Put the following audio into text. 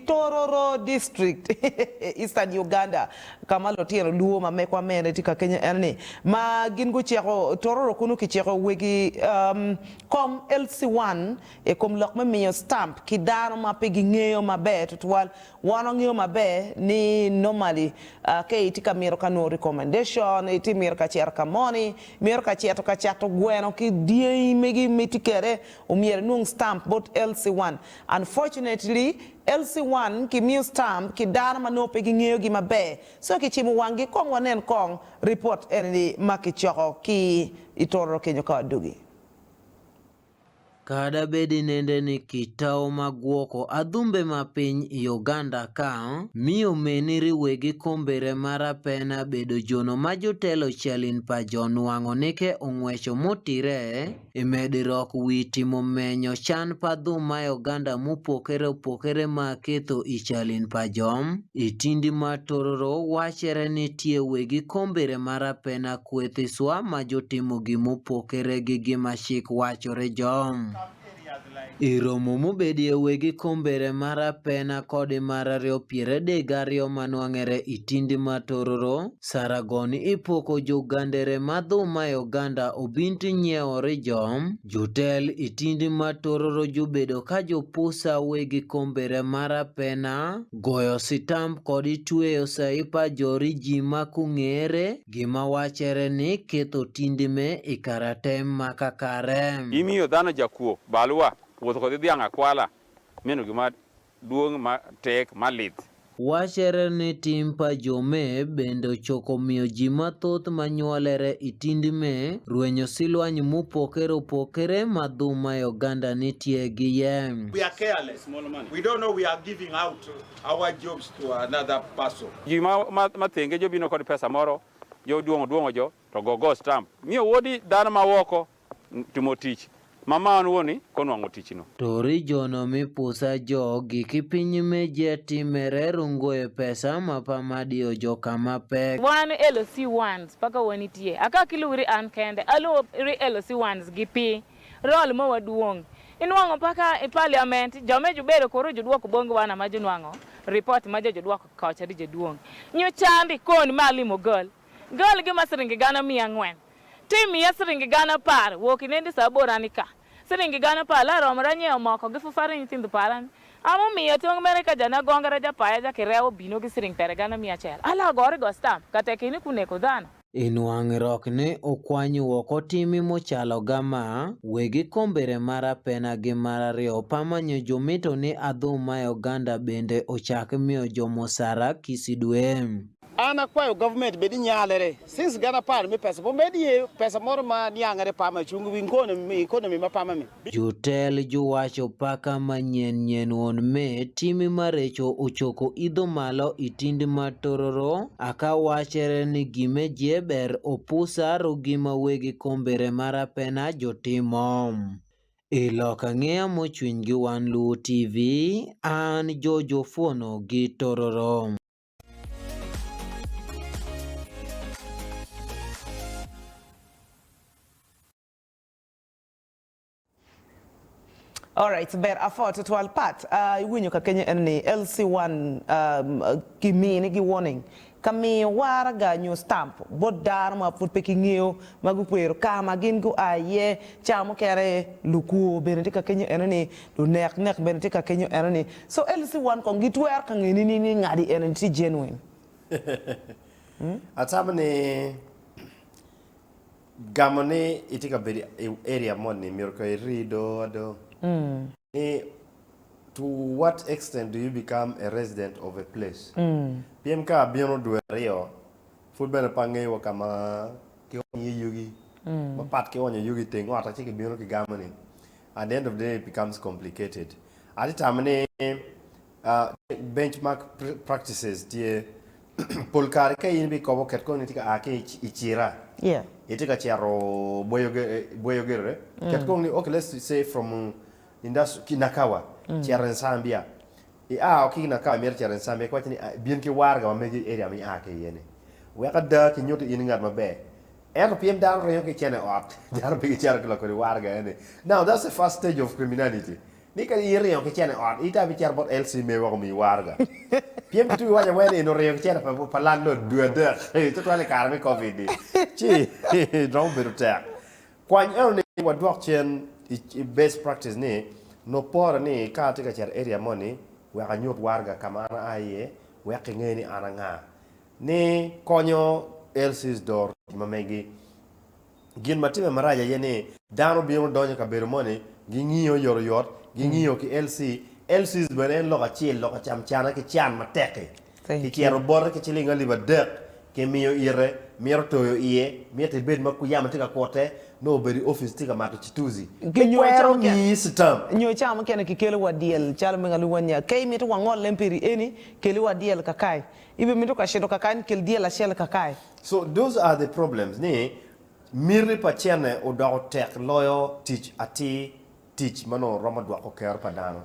Tororo District, Eastern Uganda, ka ma lutino luo ma mekwa mene tye ka kenyo en ni ma gin guciko Tororo kunu kiciko wegi kom LC1 i kom lok me miyo stamp ki dano ma pe gingeyo maber tutwal. Wan wangeyo maber ni normally ka itye ka mito ka nongo recommendation, itye mito ka cito ka moni, mito ka cito ka cato gweno ki dyangi megi ma itye kwede, omyero inong stamp bot LC1. Unfortunately, LC one kimiyo stamp ki dano ma nongo pe gingeyo gi maber, so kicimo wanggi kong wanen kong report eni ma kicoko ki i Tororo kenyo ka wadugi. Kada bed inende ni kitao ma gwoko adhumbe ma piny i Uganda ka, miyo meni ri wegi kombere ma rapena bedo jono ma jotelo calin pa jo nwango nike ongweco mutire, I medirok wi timo menyo can pa dhum ma i Uganda mupokere opokere ma aketho i calin pa jom. I tindi ma Tororo wacere ni tye wegi kombere ma rapena kwethi swa ma jotimo gimupokere gi gima cik waco ri jom. I romo mubedie wegi kombere ma rapena kodi marario pyeradek gario ma nwang'ere i tindi ma Tororo, Saragon ipoko jogandere ma dhuma i Uganda obinti nyiewo ri jom, jotel i tindi ma Tororo jobedo ka jopusa wegi kombere ma rapena, goyo sitamp kodi tweyo sai pa jo ri ji ma kung'ere, Gima wacere ni ketho tindi me i karatem ma kakare. Imiyo dhano jakuo, balwa, wuotho kod dhiang' akwala, meno gima duong' matek malit. Wacere ni tim pa jo me bende ochoko miyo ji mathoth ma nywolere i tindi me rwenyo silwany mupokere opokere ma dhum ma i Uganda nitye giye. We are careless. We don't know we are giving out our jobs to another person. Ji ma thenge jobino kod pesa moro, jo duong'o duong'o jo to go go stamp. Miyo wuodi dhano ma woko timo tich ma ma an wuoni konwang'o tich no. To ri jono mi pusa jo gikipiny me je timere rungoe pesa ma pa madio jo kama pek. Wan LC ones paka wanitie. Aka kiluwi ri an kende, aluwo ri LC ones gi pi. Role mo waduong. Inwang'o paka i parliament jome jubedo koro judwoko bongi wana ma junwang'o report ma jo judwoko kocha di jaduong. Nyo chandi kon ma alimo girl. Girl gi ma siringi gana mia ang'wen. Ti miya siringi gana apar wok inendi saa aboro an ika. Siringi gana apar la romora nyiewo moko gi fufa ri nyithindo paran. Amo miya tong mere ka jana gongera japaya jakirewo obino gi siring pere gana mia achiel. Ala agore go stamp kata kini kuneko dhano. Inwang'irok ni okwany woko timi mochalo gama, wegi kombere marapena gi marario pamanyo jomito ni adhum ma Uganda bende ochak miyo jomosara kisi dwe. An akwayo government bedi nyalere since gana par mi pesa bo medie pesa moro ma niang'ere pama chung wi economy economy ma pama mi. Jotel jowacho paka manyien nyien won me timi marecho ochoko idho malo itindi matororo aka wachere ni gime jie ber opusa ro gima wegi kombere marapena jotimo. E loka ng'eya mochwiny gi wan Luo TV, an George Ofuono gi Tororo. Alright, ber afo tutwal Pat, uh, iwinyo ka kenyo en ni LC1 um, kimini gi warning ka miyo waraga nyo stamp bot dano ma pud pe kingeyo ma gukwero ka ma gin gua iye ca mukene lukwo bene tye ka kenyo eno ni lunek nek bene tye ka kenyo eno ni so LC1 kong gitwero ka ngeni ni ni ngadi eno ni tye genuine. Atamo ni Gamo ni itye ka bedo i area moni myero ka iri do ado ni to what extent do you become a resident of a place pien ka abino dwe aryo pud bene pe angeyo wa ka ma ki onyo iye yugi mapat ki onyo yugi iteng ot ci kibino kigamo ni at the end of the day it becomes complicated atye tamo ni Benchmark practices tye pol kare ka in ibikobo ket kong ni itye ka a ki i Cira itye ka cito Bweyogerere ket kong ni okay let's say from ki Nakawa cito i Nsambya ia ki Nakawa imito cito i Nsambya kiwaco ni bin ki waraga ma megi i area ma ia ki iye ni wek ada kinyuti in ngat maber ento pien dano ringo ki cene i ot dano pe gicito ki lakodi waraga eni now that's the first stage of criminality. Ni ka in iringo ki cene i ot, ita ibicito bot LC me wek omiyi waraga. Pien ki tung iwaco wai ni in oringo ki cene pa, pa landlord dwe adek, tutwal i kare me covid ni, ci romo bedo tek. Kwany eno ni wadwok cen i, i best practice ni nongo pore ni ka atye ka cito area moni wek anyut waraga ka ma an aa iye wek kinge ni an anga. Ni konyo LCs doro tic ma megi. Gin ma timme marac aye ni dano bino donyo i kabedo moni, gingiyo oyotoyot, gingiyo ki LC, LCs bene en lok acel, lok acamcana ki can matek-ki. Kicito bote ki ciling alip adek, kimiyo ite, mito toyo iye, mito ibed ma yamo tye ka kute, nongo obedo i opic tye ka mato cituzi. Pe kwero miyi citam. Nyo ca mukene kikelo wa dyel calo me aluwa nia, ka imito wangol lem piri eni, keli wa dyel kakae. Ibimito ka cito kakany, kel dyel acel kakae. So those are the problems ni miti pa cene odoko tek loyo tic atir tic ma nongo romo dwoko kero pa dano.